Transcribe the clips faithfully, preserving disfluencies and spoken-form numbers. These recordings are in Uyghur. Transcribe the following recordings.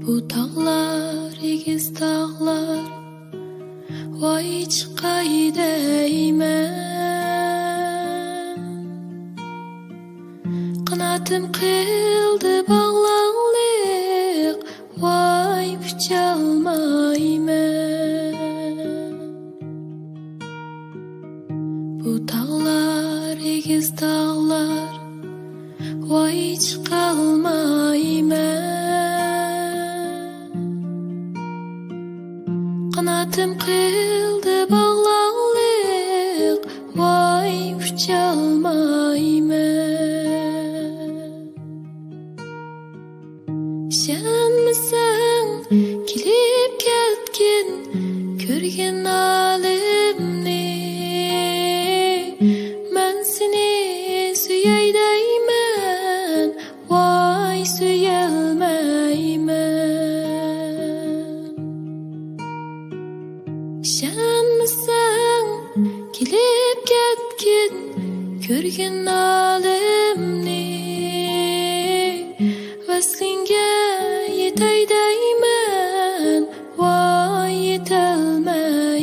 بۇ تاغلار، ئېگىز تاغلار، ۋاي چىقاي دەيمەن. قاناتىم قىلدى باغلاقلىق، ۋاي ئۇچالمايمەن. بۇ تاغلار، ئېگىز تاغلار، ۋاي چىقالمايمەن. قاناتىم قىلدى باغلاقلىق، ۋاي ئۇچالمايمەن. ئىشەنمىسەڭ، كېلىپ كەتكىن، كۆرگىن ھالىمنى. مەن سېنى سۆيەي دەيمەن، ۋاي سۆيەلمەيمەن. ئىشەنمىسەڭ، كېلىپ كەتكىن، كۆرگىن ھالىمنى. ۋەسلىڭگە يېتەي دەيمەن، ۋاي يېتەلمەيمەن.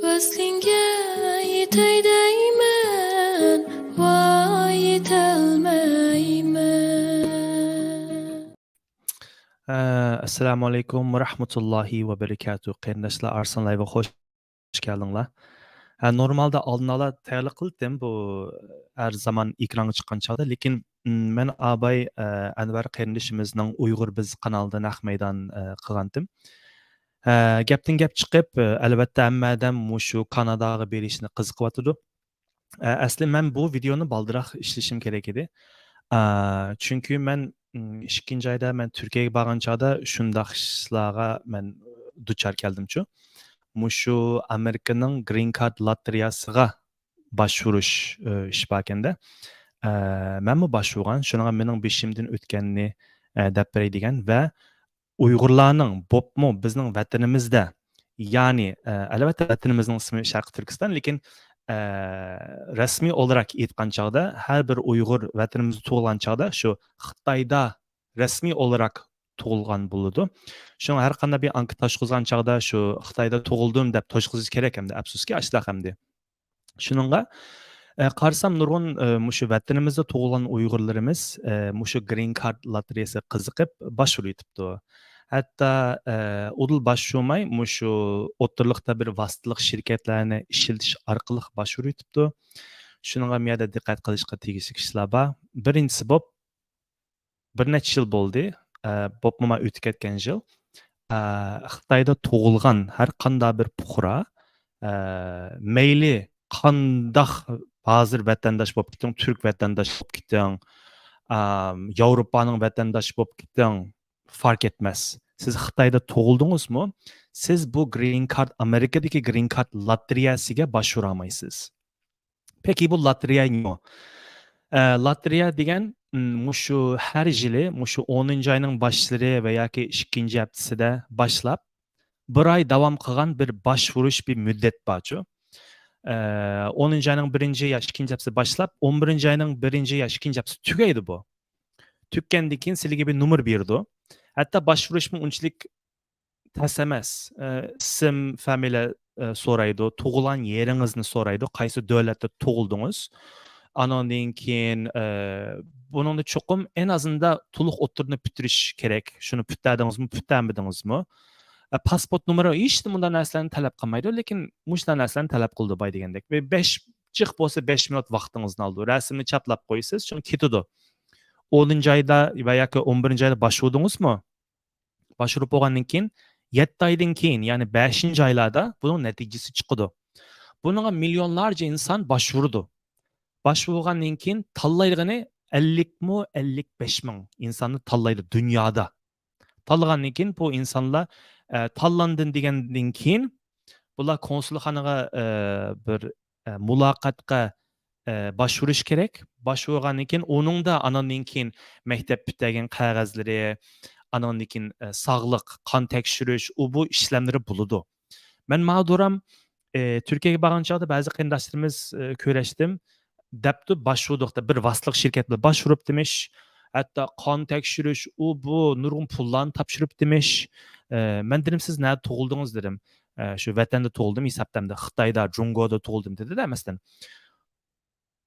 ۋەسلىڭگە يېتەي دەيمەن، ۋاي يېتەلمەيمەن. ئە، ئەسسالامۇ ئەلەيكۇم ۋە رەھمەتۇللاھى ۋە بەرىكاتۇھ. قېرىنداشلار، ئارسلان لايۋغا خوش كەلدىڭلار. ئە، نورمالدا ئالدىن ئالا تەييارلىق قىلدىم بۇ ھەر زامان ئېكرانغا چىققان چاغدا، لېكىن، م، مەن ئاباي، ئە، ئەنۋەر قېرىندىشىمىزنىڭ ئۇيغۇر بىز قانالىدا نەق مەيدان، ئە، قىلغانتىم. ئە، گەپتىن گەپ چىقىپ، ئە، ئەلۋەتتە ھەممە ئادەم مۇشۇ كاناداغا بېرىشنى قىزىقىۋاتىدۇ. ئە، ئەسلى مەن بۇ ۋىدېئونى بالدۇراق ئىشلىشىم كېرەك ئىدى. ئە، چۈنكى مەن، م، ئىككىنچى ئايدا مەن تۈركىيەگە بارغان چاغدا شۇنداق ئىشلارغا مەن دۇچار كەلدىمچۇ. مۇشۇ ئامېرىكىنىڭ گرىن كارت لاتېرېياسىغا باشۋۇرۇش، ئە، ئىش باركەندە. ئە، مەنمۇ باشۋۇرغان، شۇنىڭغا مېنىڭ بېشىمدىن ئۆتكەننى، ئە، دەپ بېرەي دېگەن ۋە ئۇيغۇرلارنىڭ، بولۇپمۇ بىزنىڭ ۋەتىنىمىزدە، يەنى، ئە، ئەلۋەتتە ۋەتىنىمىزنىڭ ئىسمى شەرقىي تۈركىستان، لېكىن، ئە، رەسمىي ئولاراق ئېيتقان چاغدا ھەر بىر ئۇيغۇر ۋەتىنىمىزدە تۇغۇلغان چاغدا شۇ خىتايدا رەسمىي ئولاراق تۇغۇلغان بولىدۇ. شۇڭا ھەر قانداق بىر ئانكېت توشقۇزغان چاغدا شۇ خىتايدا تۇغۇلدۇم دەپ توشقۇزۇش كېرەك ئەمدى، ئەپسۇسكى، ئاشۇنداق ئەمدى. شۇنىڭغا، ئە، قارىسام نۇرغۇن، ئە، مۇشۇ ۋەتىنىمىزدە تۇغۇلغان ئۇيغۇرلىرىمىز، ئە، مۇشۇ گرىن كارت لاتېرېياسىغا قىزىقىپ باشۋۇرۇۋېتىپتۇ. ھەتتا، ئە، ئۇدۇل باشۋۇرماي مۇشۇ ئوتتۇرىلىقتا بىر ۋاسىتىلىق شىركەتلەرنى ئىشلىتىش ئارقىلىق باشۋۇرۇۋېتىپتۇ. شۇنىڭغا مۇ يەردە دىققەت قىلىشقا تېگىشلىك ئىشلار بار. بىرىنچىسى بولۇپ، بىر نەچچە يىل بولدى. ئە، بولۇپمۇ مانا ئۆتۈپ كەتكەن يىل. ئە، خىتايدا تۇغۇلغان ھەر قانداق بىر پۇقرا، ئە، مەيلى قانداق ھازىر ۋەتەنداش بولۇپ كېتىڭ، تۈرك ۋەتەنداش بولۇپ كېتىڭ، ئە، ياۋروپانىڭ ۋەتەنداشى بولۇپ كېتىڭ، پەرق ئەتمەس. سىز خىتايدا تۇغۇلدىڭىزمۇ، سىز بۇ گرىن كارت، ئامېرىكىدىكى گرىن كارت لاتېرېيەسىگە باشۋۇرالمايسىز. پېكى بۇ لاتېرېيە نېمە؟ ئە، لاتېرېيە دېگەن، م، مۇشۇ ھەر يىلى، مۇشۇ ئونىنچى ئاينىڭ باشلىرى ۋە ياكى ئىككىنچى ھەپتىسىدە باشلاپ، بىر ئاي داۋام قىلغان بىر باشۋۇرۇش بىر مۇددەت بارچۇ. ئە، ئونىنچى ئاينىڭ بىرىنچى يا ئىككىنچى ھەپتىسى باشلاپ، ئون بىرىنچى ئاينىڭ بىرىنچى يا ئىككىنچى ھەپتىسى تۈگەيدۇ بۇ. تۈگىگەندىن كېيىن سىلىگە بىر نومۇر بېرىدۇ. ھەتتا باشۋۇرۇشمۇ ئۇنچىلىك تەس ئەمەس. ئە، ئىسىم، فامىلە، ئە، سورايدۇ، تۇغۇلغان يېرىڭىزنى سورايدۇ، قايسى دۆلەتتە تۇغۇلدىڭىز. ئانىڭدىن كېيىن، ئە، بۇنىڭدا چوقۇم ئەڭ ئازىندا تولۇق ئوتتۇرىنى پۈتتۈرۈش كېرەك. شۇنى پۈتتۈردىڭىزمۇ، پۈتتۈرمىدىڭىزمۇ؟ ئە، پاسپورت نومۇرى، ھېچ مۇنداق نەرسىلەرنى تەلەپ قىلمايدۇ، لېكىن مۇشۇنداق نەرسىلەرنى تەلەپ قىلىدۇ باي دېگەندەك. بىر بەش، جىق بولسا بەش مىنۇت ۋاقتىڭىزنى ئالىدۇ. رەسىمنى چاپلاپ قويىسىز، چۈنكى كېتىدۇ. ئونىنچى ئايدا ۋە ياكى ئون بىرىنچى ئايدا باشۋۇردىڭىزمۇ؟ باشۋۇرۇپ بولغاندىن كېيىن، يەتتە ئايدىن كېيىن، يەنى بەشىنچى ئايلاردا بۇنىڭ نەتىجىسى چىقىدۇ. بۇنىڭغا مىليونلارچە ئىنسان باشۋۇرىدۇ. باشۋۇرغاندىن كېيىن تاللايدىغىنى ئەللىكمۇ، ئەللىك بەش مىڭ ئىنساننى تاللايدۇ دۇنيادا. تاللىغاندىن كېيىن بۇ ئىنسانلار، ئە، تاللاندىن دېگەندىن كېيىن بۇلار كونسۇلخانىغا، ئە، بىر، ئە، مۇلاقاتقا، ئە، باشۋۇرۇش كېرەك. باشۋۇرغاندىن كېيىن ئۇنىڭدا ئاناندىن كېيىن مەكتەپ پۈتتۈرگەن قەغەزلىرى، ئاناندىن كېيىن، ئە، ساغلىق، قان تەكشۈرۈش، ئۇ بۇ ئىشلەملىرى بولىدۇ. مەن ماغدۇرام، ئە، تۈركىيەگە بارغان چاغدا بەزى قېرىنداشلىرىمىز، ئە، كۆرۈشتۈم. دەپتۇ، باشۋۇردۇق دەپ، بىر ۋاسىتىلىق شىركەت بىلەن باشۋۇرۇپتىمىش. ھەتتا قان تەكشۈرۈش، ئۇ، بۇ، نۇرغۇن پۇللارنى تاپشۇرۇپتىمىش. ئە، مەن دېدىم، «سىز نەدە تۇغۇلدىڭىز؟» دېدىم. ئە، «شۇ ۋەتەندە تۇغۇلدۇم، ھېسابتا ئەمدى خىتايدا، جۇڭگودا تۇغۇلدۇم» دېدى-دە، مەسىلەن.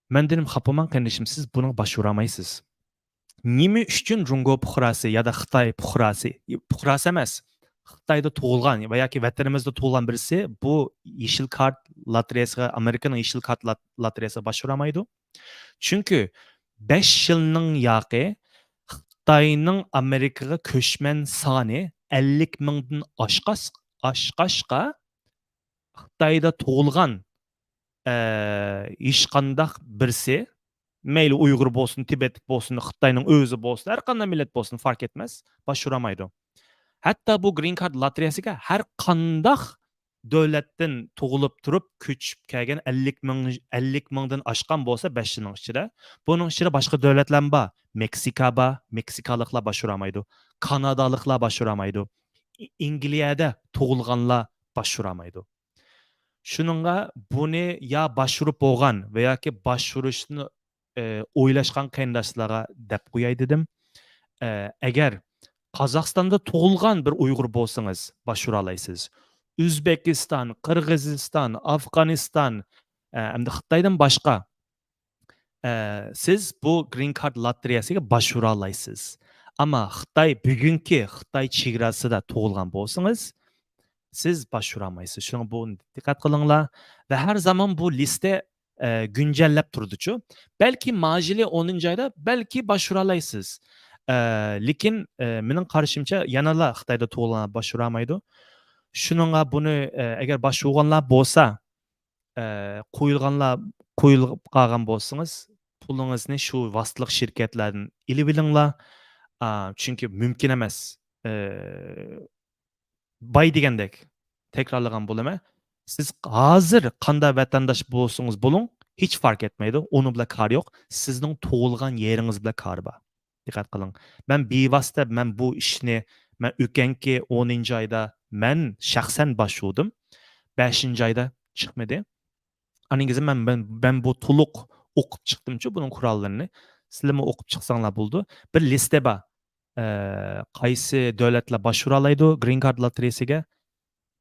مەن دېدىم، «خاپا بولماڭ، قېرىندىشىم، سىز بۇنىڭغا باشۋۇرالمايسىز.» نېمە ئۈچۈن جۇڭگو پۇقراسى يا دا خىتاي پۇقراسى، پۇقراسى ئەمەس، خىتايدا تۇغۇلغان ۋە ياكى ۋەتىنىمىزدە تۇغۇلغان بىرسى بۇ يېشىل كارت لاتېرېيەسىغا، ئامېرىكىنىڭ يېشىل كارت لات-، لاتېرېيەسىغا باشۋۇرالمايدۇ؟ چۈنكى بەش يىلنىڭ ياقى خىتاينىڭ ئامېرىكىغا كۆچمەن سانى ئەللىك مىڭدىن ئاشقاس-، ئاشقاچقا، خىتايدا تۇغۇلغان، ئە، ھېچقانداق بىرسى، مەيلى ئۇيغۇر بولسۇن، تىبەتلىك بولسۇن، خىتاينىڭ ئۆزى بولسۇن، ھەر قانداق مىللەت بولسۇن، پەرق ئەتمەس، باشۋۇرالمايدۇ. ھەتتا بۇ گرىن كارت لاتېرېيەسىگە ھەر قانداق دۆلەتتىن تۇغۇلۇپ تۇرۇپ كۆچۈپ كەلگەن ئەللىك مىڭ، ئەللىك مىڭدىن ئاشقان بولسا بەش يىلنىڭ ئىچىدە، بۇنىڭ ئىچىدە باشقا دۆلەتلەرمۇ بار. مېكسىكا بار، مېكسىكالىقلار باشۋۇرالمايدۇ. كانادالىقلار باشۋۇرالمايدۇ. ئى-، ئەنگلىيەدە تۇغۇلغانلار باشۋۇرالمايدۇ. شۇنىڭغا بۇنى يا باشۋۇرۇپ بولغان ۋە ياكى باشۋۇرۇشنى، ئى، ئويلاشقان قېرىنداشلارغا دەپ قوياي دېدىم. ئى، ئەگەر قازاقىستاندا تۇغۇلغان بىر ئۇيغۇر بولسىڭىز، باشۋۇرالايسىز. ئۆزبېكىستان، قىرغىزىستان، ئافغانىستان، ئى، ئەمدى خىتايدىن باشقا، ئە، سىز بۇ گرىن كارت لاتېرېيەسىگە باشۋۇرالايسىز. ئەمما خىتاي، بۈگۈنكى خىتاي چېگراسىدا تۇغۇلغان بولسىڭىز، سىز باشۋۇرالمايسىز. شۇڭا بۇ دىققەت قىلىڭلار. ۋە ھەر زامان بۇ لىستە، ئە، گۈنجەللەپ تۇرىدۇچۇ. بەلكى ماجىلى ئونىنچى ئايدا، بەلكى باشۋۇرالايسىز. ئە، لېكىن، ئە، مېنىڭ قارىشىمچە، يەنىلا خىتايدا تۇغۇلغانلار باشۋۇرالمايدۇ. شۇنىڭغا بۇنى، ئە، ئەگەر باشۋۇرغانلار بولسا، ئە، قويۇلغانلار، قويۇلۇپ قالغان بولسىڭىز، پۇلىڭىزنى شۇ ۋاسىتىلىق شىركەتلەردىن ئېلىۋېلىڭلار. ئا، چۈنكى مۇمكىن ئەمەس. ئە، باي دېگەندەك، تەكرارلىغان بولىمەن. سىز ھازىر قانداق ۋەتەنداش بولسىڭىز بولۇڭ، ھېچ پەرق ئەتمەيدۇ. ئۇنىڭ بىلەن كارى يوق. سىزنىڭ تۇغۇلغان يېرىڭىز بىلەن كارى بار. دىققەت قىلىڭ. مەن بىۋاسىتە مەن بۇ ئىشنى، مەن ئۆتكەنكى ئونىنچى ئايدا مەن شەخسەن باشلىدىم. بەشىنچى ئايدا چىقمىدى. ئاندىن كېيىن مەن، مەن، مەن بۇ تولۇق ئوقۇپ چىقتىمچۇ بۇنىڭ قوراللىرىنى. سىلەرمۇ ئوقۇپ چىقساڭلار بولىدۇ. بىر لىستە بار. ئە، قايسى دۆلەتلەر باشۋۇرالايدۇ گرىن كارت لاتېرېيەسىگە؟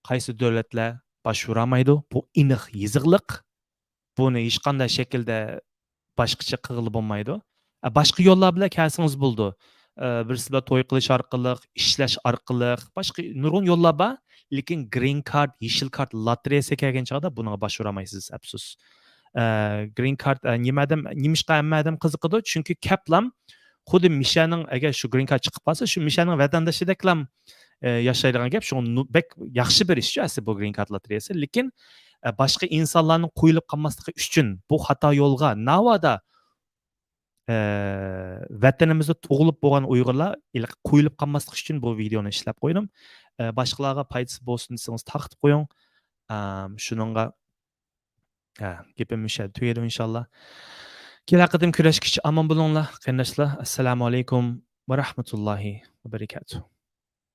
قايسى دۆلەتلەر باشۋۇرالمايدۇ؟ بۇ ئېنىق يېزىقلىق. بۇنى ھېچقانداق شەكىلدە باشقىچە قىلغىلى بولمايدۇ. ئە، باشقا يوللار بىلەن كەلسىڭىز بولىدۇ. ئە، بىرسى بىلەن توي قىلىش ئارقىلىق، ئىشلەش ئارقىلىق، باشقا نۇرغۇن يوللار بار. لېكىن گرىن كارت، يېشىل كارت لاتېرېيەسىگە كەلگەن چاغدا بۇنىڭغا باشۋۇرالمايسىز، ئەپسۇس. ئە، گرىن كارت، ئە، نېمە ئادەم، نېمىشقا ھەممە ئادەم قىزىقىدۇ؟ چۈنكى كەپلام خۇددى مىشەنىڭ، ئەگەر شۇ گرىن كارت چىقىپ قالسا، شۇ مىشەنىڭ ۋەتەندىشىدەكلام، ئە، ياشايدىغان گەپ. شۇڭا نۇ-، بەك ياخشى بىر ئىشچۇ ئەسلى بۇ گرىن كارت لاتېرېيەسى. لېكىن، ئە، باشقا ئىنسانلارنىڭ قويۇلۇپ قالماسلىقى ئۈچۈن بۇ خاتا يولغا ناۋادا، ئە، ۋەتىنىمىزدە تۇغۇلۇپ بولغان ئۇيغۇرلار ھېلىقى قويۇلۇپ قالماسلىقى ئۈچۈن بۇ ۋىدېئونى ئىشلەپ قويدۇم. ئە، باشقىلارغا پايدىسى بولسۇن دېسىڭىز تارقىتىپ قويۇڭ. ئەم، شۇنىڭغا ھە، گېپىم مۇشۇ يەردە تۈگىدى، ئىنشاللا. كېلەر قېتىم كۆرۈشكىچە ئامان بولۇڭلار، قېرىنداشلار. ئەسسالامۇ ئەلەيكۇم ۋە رەھمەتۇللاھى ۋە بەرىكاتۇھ.